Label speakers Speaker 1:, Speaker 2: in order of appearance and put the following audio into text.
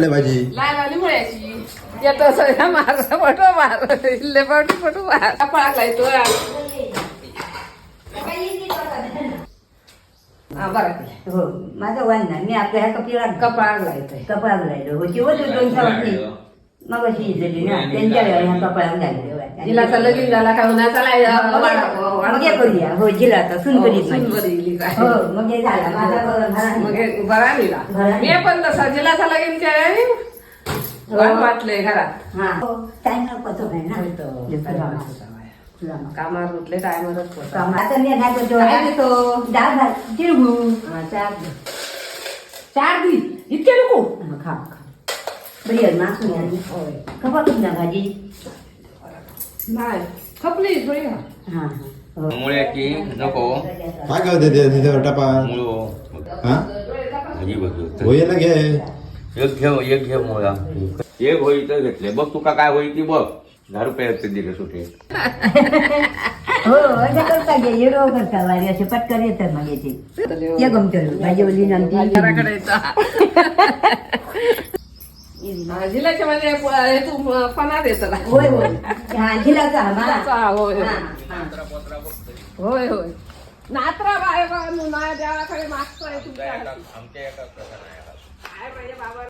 Speaker 1: भाजी.
Speaker 2: लाल वाली मुळ्याची येतो सगळ्या मार पटो मार इल्ले पटू पटू मार कपाळाक लायतो. हा, बरं केलं.
Speaker 3: हो, माझं वाण ना मी आपल्या ह्या कपिला
Speaker 2: कपाळाक लायतोय.
Speaker 3: कपाळावर लायलो होती होतो दोन सवासणी मग अशी इजली ना त्यांच्या वेळा ह्या कपाळावर लागले.
Speaker 2: जिलाचा लगीन झाला का उन्हाचा
Speaker 3: मग हे करूया हो, जिलाचा सून करीत माझी.
Speaker 2: सुनबरी इली काय.
Speaker 3: हो, मग हे झाला माझा बरं
Speaker 2: मग हे बरा लिहिला.
Speaker 3: बरा.
Speaker 2: मी पण तसा जिलाचा लगीन केला, वाट वाटलंय घरात.
Speaker 3: हा, टाइम पतो आहे ना.
Speaker 2: कामावर उठले टायमरच पोचा.
Speaker 3: आता मी काय करतो?
Speaker 2: काय देतो?
Speaker 3: डाळ भात तिळगुळ.
Speaker 2: हा, चार दे. चार दी, इतके नको.
Speaker 3: हा, खा खा, बरी आहे ना सुनाली.
Speaker 2: होय.
Speaker 3: खपा ना भाजी.
Speaker 2: नाही, खपली थोडी खा.
Speaker 3: हा हो.
Speaker 4: मुळ्याची नको.
Speaker 1: काय करते ते तिथे टपा?
Speaker 4: मुळो.
Speaker 1: हा.
Speaker 4: भाजी बघ.
Speaker 1: होय ना, घे.
Speaker 4: एक घेऊ, एक घेऊ मुळा. एक होई तर घेतले बघ, तुका काय होई ती बघ. 10 रुपये आहेत ते दिले सुटे.
Speaker 3: हो, असं करता गे येडो करता वारी असे पटकन येतात मग येते ये गमतलो भाजी ओली
Speaker 2: घराकडे
Speaker 3: नंतर.
Speaker 2: येतो. हा, जिल्याच्या म्हणजे हे तू फणा देत.
Speaker 3: होय होय, हा झिलाचा हा मला.
Speaker 2: होय.
Speaker 3: हा, हा.
Speaker 2: होय होय, नात्रा बाय बा, नु ना देवाकडे मागतोय तुमच्या.
Speaker 4: आमच्या एका
Speaker 2: काय पाहिजे बाबा?